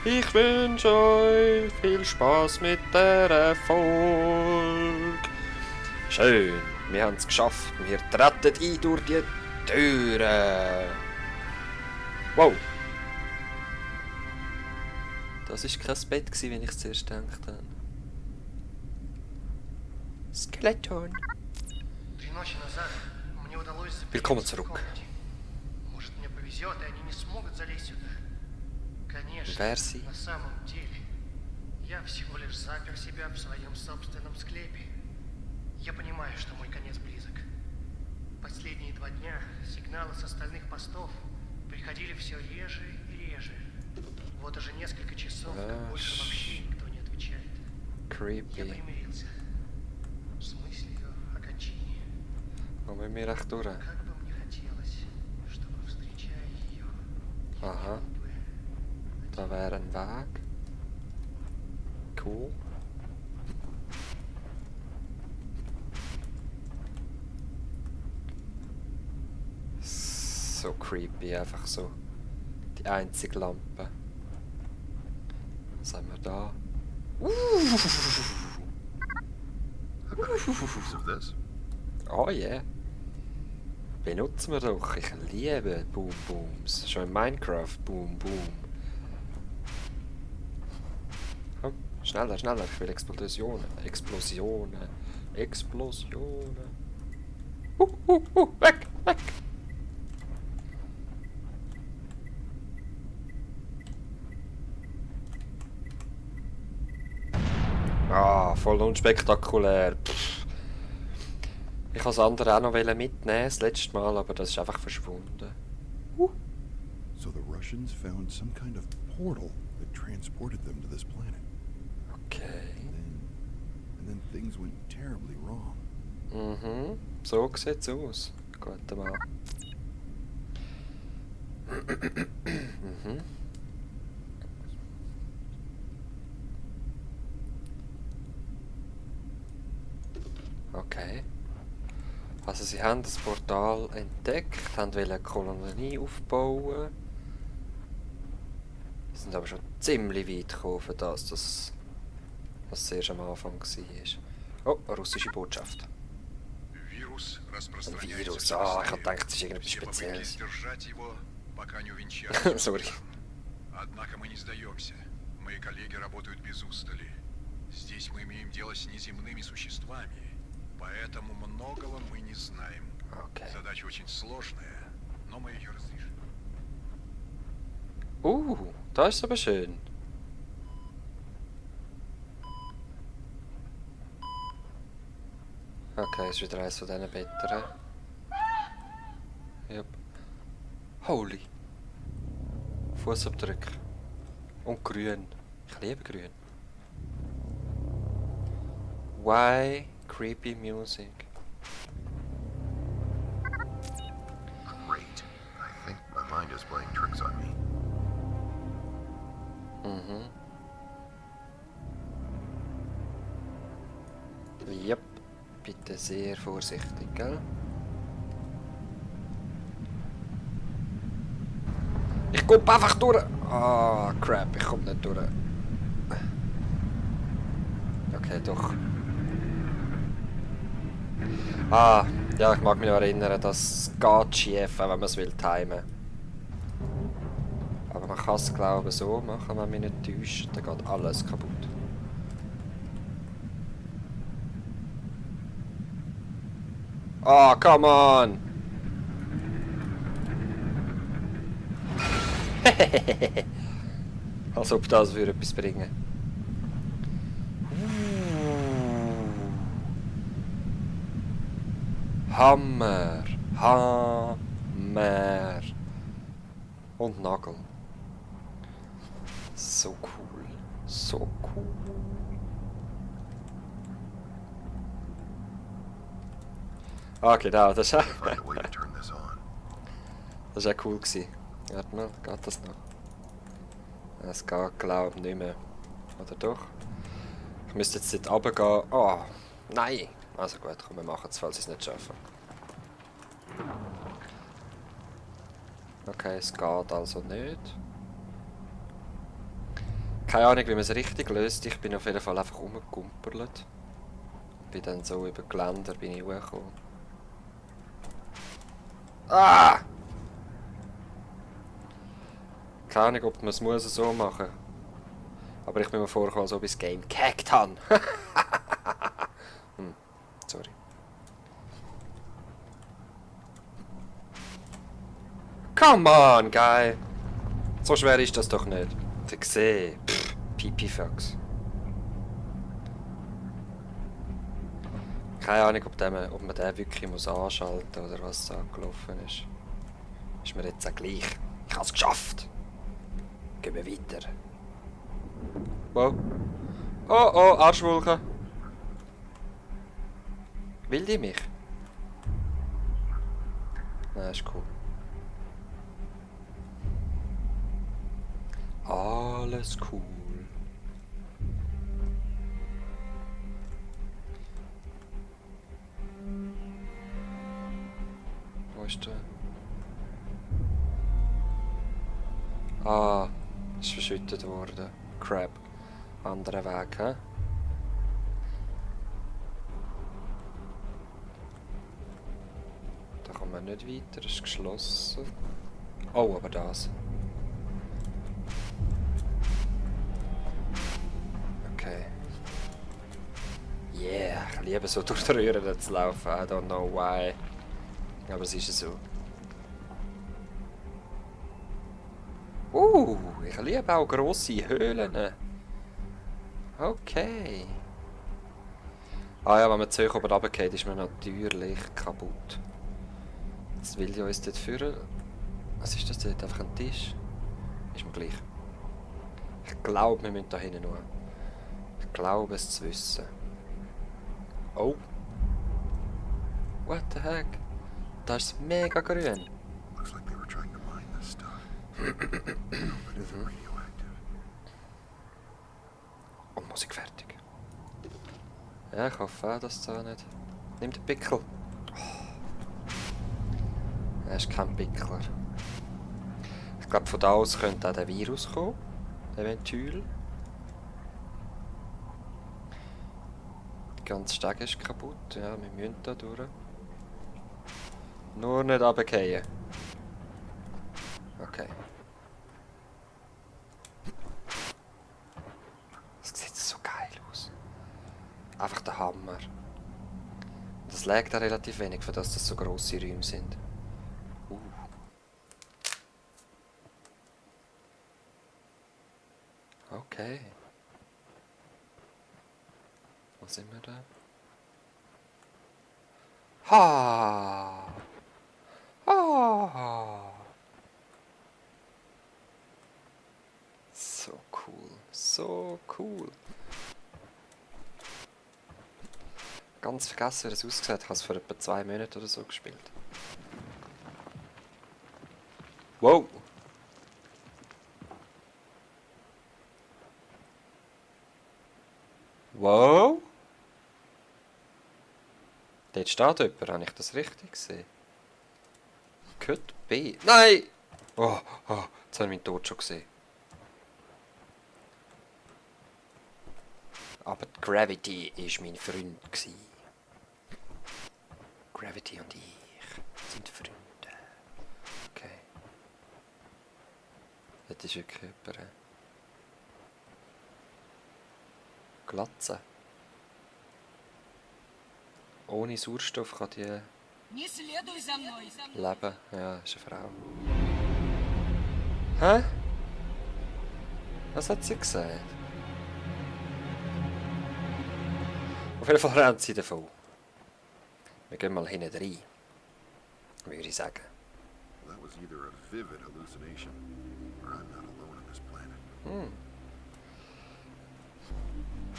Ich wünsche euch viel Spaß mit der Erfolg. Schön, wir haben es geschafft. Wir treten ein durch die Türen. Wow. Das war kein Bett, wie ich zuerst gedacht habe. Skeleton. Willkommen zurück. Wer sie? На самом деле, я всего лишь запер себя в своем собственном склепе. Я понимаю, что мой конец близок. Последние 2 дня сигналы с остальных постов приходили все реже и реже. Вот уже несколько часов, как больше вообще никто не отвечает. Я Creepy. примирился с мыслью о кончине. Aber mir echt durch. Как бы мне хотелось, чтобы, встречая ее, я Aha. видел бы Da wäre ein Weg. Cool. So creepy, einfach so. Die einzige Lampe. Was haben wir da? Use of this? Oh yeah. Benutzen wir doch. Ich liebe Boom Booms. Schon in Minecraft Boom Boom. Komm, schneller, schneller. Ich will Explosionen. Explosionen. Explosionen. Weg, weg. Ah, voll unspektakulär. Pff. Ich wollte das andere auch noch mitnehmen, das letzte Mal, aber das ist einfach verschwunden. So the Russians found some kind of portal that transported them to this planet. Okay. And then things went terribly wrong. Mhm, so sieht's aus. Gut, mal. Mhm. Okay. Also sie haben das Portal entdeckt, haben wollen eine Kolonie aufbauen. Sie sind aber schon ziemlich weit gekommen für das, was zuerst am Anfang war. Oh, eine russische Botschaft. Вирус Ein распространяется Virus. все Ah, ich быстрее. hab gedacht, das ist irgendetwas Все попытки Spezielles. сдержать его, пока не увенчались Sorry. успехом. Однако мы не сдаемся. Мои коллеги работают без устали. Здесь мы имеем дело с неземными существами, поэтому многого мы не знаем. Okay. Задача очень сложная, но мы ее разрешим. Da ist es aber schön. Okay, ist wieder eins von diesen Bettern. Yep. Holy. Fußabdruck. Und grün. Ich liebe grün. Why creepy music? Great. I think my mind is playing tricks on me. Mhm. Yep. Bitte sehr vorsichtig, gell? Ich komm einfach durch! Ah, crap, ich komm nicht durch. Okay, doch. Ah, ja, ich mag mich noch erinnern, das geht schief, wenn man es will timen. Aber man kann es, glaube ich, so machen, wenn man nicht täuscht, dann geht alles kaputt. Oh, come on! Als ob das würde etwas bringen. Hammer! Hammer! Und Nagel. So cool. So cool. Ah, genau, das ist Find a way to turn this on. das war cool gewesen. Warte mal, geht das noch? Es geht, glaube ich, nicht mehr. Oder doch? Ich müsste jetzt dort runtergehen. Oh, nein! Also gut, komm, wir machen es, falls ich es nicht schaffe. Okay, es geht also nicht. Keine Ahnung, wie man es richtig löst. Ich bin auf jeden Fall einfach rumgekumpelt. Bin dann so über Geländer bin ich hochgekommen. Ah! Keine Ahnung, ob man es muss so machen. Aber ich bin mir vorgekommen, als ob ich das Game gehackt habe. Sorry. Come on, geil. So schwer ist das doch nicht. Ich sehe. Pipifax. Keine Ahnung, ob man den wirklich muss anschalten oder was da gelaufen ist. Ist mir jetzt auch gleich. Ich habe es geschafft. Gehen wir weiter. Wow. Oh oh, Arschwolke. Will die mich? Nein, ist cool. Alles cool. Wo ist der? Ah, ist verschüttet worden. Crap. Anderer Weg, hä? Da kommen wir nicht weiter, ist geschlossen. Oh, aber das. Okay. Yeah, ich liebe so durch die Röhren zu laufen. I don't know why. Aber es ist so. Ich liebe auch grosse Höhlen. Okay. Ah ja, wenn man zu hoch oben runtergeht, ist man natürlich kaputt. Jetzt will ich uns dort führen. Was ist das dort? Einfach ein Tisch? Ist mir gleich. Ich glaube, wir müssen da hinten nur. Ich glaube es zu wissen. Oh. What the heck? Das ist mega grün. Looks like they were trying to mine this stuff. But it's radioactive. Und Musik fertig. Ja, ich hoffe auch, dass da nicht... Nimm den Pickel. Oh. Er ist kein Pickler. Ich glaube, von da aus könnte auch der Virus kommen. Eventuell. Der ganze Steg ist kaputt. Ja, wir müssen da durch. Nur nicht runterfallen. Okay. Das sieht so geil aus. Einfach der Hammer. Das lag da relativ wenig, für das so grosse Räume sind. Okay. Wo sind wir da? Ha! Ha! So cool. So cool. Ganz vergessen, wie das aussieht. Ich habe es vor etwa 2 Monaten oder so gespielt. Wow! Wow! Dort steht jemand, habe ich das richtig gesehen? Could be. Nein! Oh, jetzt habe ich meinen Tod schon gesehen. Aber die Gravity war mein Freund. Gravity und ich sind Freunde. Okay. Das ist wirklich jemand. Glatze. Ohne Sauerstoff kann die leben. Ja, ist eine Frau. Hä? Was hat sie gesagt? Auf jeden Fall rennt sie davon. Wir gehen mal hinten rein. Würde ich sagen. That was either a vivid hallucination, or I'm not alone on this planet.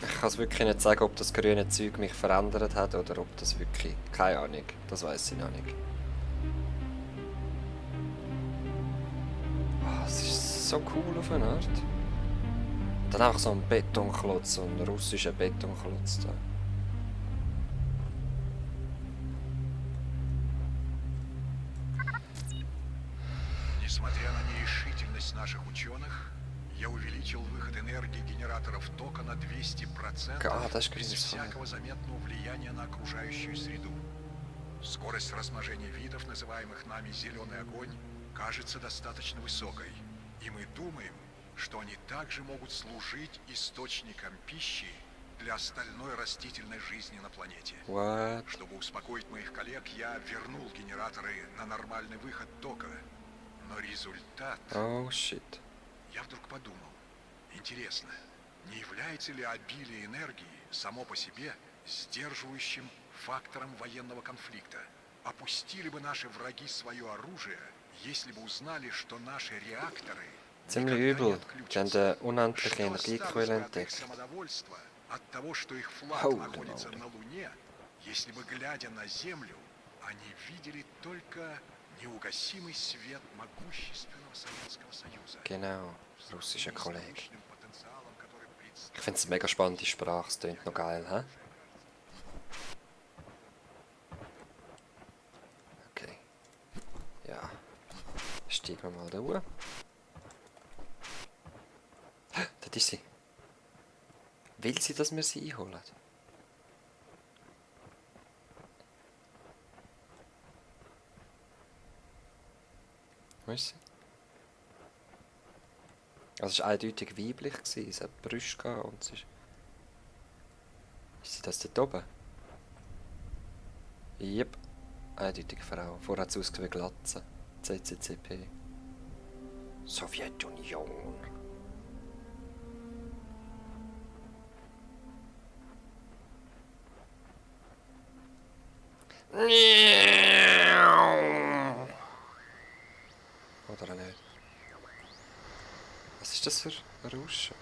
Ich kann es wirklich nicht sagen, ob das grüne Zeug mich verändert hat oder ob das wirklich... Keine Ahnung. Das weiß ich noch nicht. Oh, es ist so cool auf eine Art. Dann einfach so ein Betonklotz, so ein russischer Betonklotz da. Несмотря на нерешительность наших ученых, я увеличил выход энергии генераторов тока на 200% Ah, das ist без grünes Feuer. всякого заметного влияния на окружающую среду. Скорость размножения видов, называемых нами «зеленый огонь», кажется достаточно высокой. И мы думаем, что они также могут служить источником пищи для остальной растительной жизни на планете. What? Чтобы успокоить моих коллег, я вернул генераторы на нормальный выход тока. Но результат... Oh shit. Я вдруг подумал, интересно, не является ли обилие энергии само по себе сдерживающим фактором военного конфликта? Опустили бы наши враги свое оружие, если бы узнали, что наши реакторы Ziemlich никогда не übel. Die haben отключатся? eine unendliche Что Energiequelle осталось бы от их entdeckt. самодовольства, от того, что их флаг Holy находится moly. на Луне, если бы, глядя на Землю, они видели только неугасимый свет могущественного Советского Союза. Genau, russischer С Kollege. мощным потенциалом, который Ich finde es eine mega spannende Sprache, es klingt noch geil, hä? Okay. Ja. Steigen wir mal da hoch. Das ist sie. Will sie, dass wir sie einholen? Wo ist sie? Also es war eindeutig weiblich, es hat Brüste gehabt und es ist... Ist sie das dort oben? Jep, eindeutig Frau. Vorher hat es ausgesehen wie Glatze. CCCP. Sowjetunion. Oder auch nicht? Was ist das für ein Rauschen?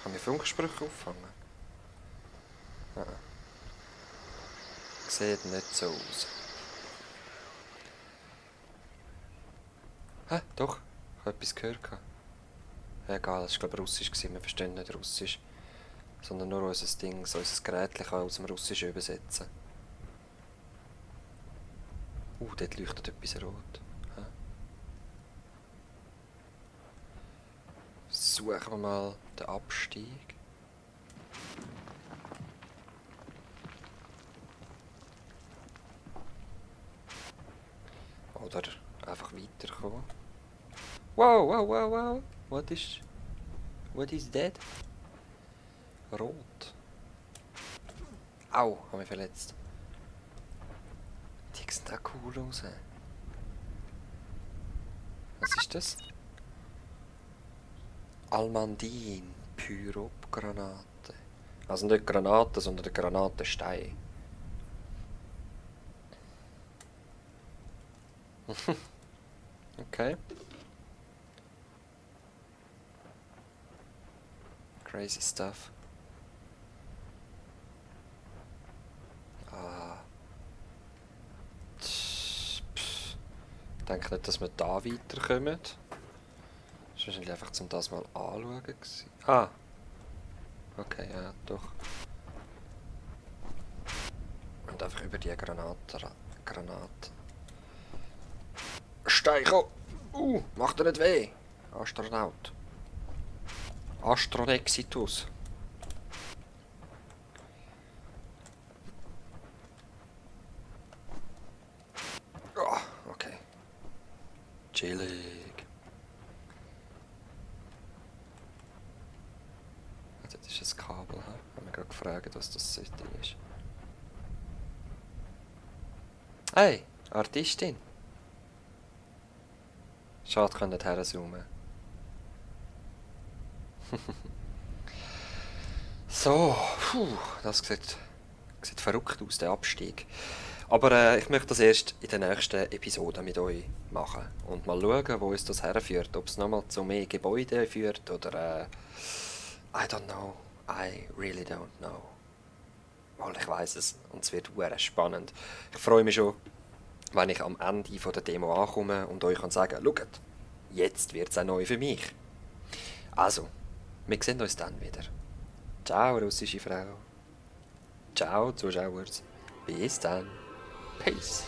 Kann ich Funksprüche auffangen? Sieht nicht so aus. Hä? Doch. Ich habe etwas gehört. Egal, es war glaube ich Russisch. Wir verstehen nicht Russisch. Sondern nur unser Ding, so unser Gerät kann aus dem Russischen übersetzen. Dort leuchtet etwas rot. Hä? Suchen wir mal den Abstieg. Oder einfach weiterkommen. Wow, wow, wow, wow. What is that? Rot. Au, habe mich verletzt. Die sehen auch cool aus. Was ist das? Almandin, Pyropgranate. Also nicht Granate, sondern der Granatenstein. Okay. Crazy stuff. Ich denke nicht, dass wir da weiterkommen. Das war wahrscheinlich einfach zum das mal anschauen gewesen. Ah! Okay, ja, doch. Und einfach über die Granate. Steicho! Macht er nicht weh! Astronaut. Astronexitus. Oh, okay. Chillig. Also, das ist ein Kabel, hä? Ich habe mich gerade gefragt, was das Ding ist. Hey, Artistin! Schade, ich kann nicht herzoomen. So, das sieht verrückt aus, der Abstieg. Aber ich möchte das erst in der nächsten Episode mit euch machen. Und mal schauen, wo uns das herführt. Ob es nochmal zu mehr Gebäuden führt oder... I don't know. I really don't know. Weil ich weiss es und es wird sehr spannend. Ich freue mich schon, wenn ich am Ende von der Demo ankomme und euch kann sagen, schaut, jetzt wird es auch neu für mich. Also, wir sehen uns dann wieder. Ciao, russische Frau. Ciao, Zuschauer. Bis dann. Peace.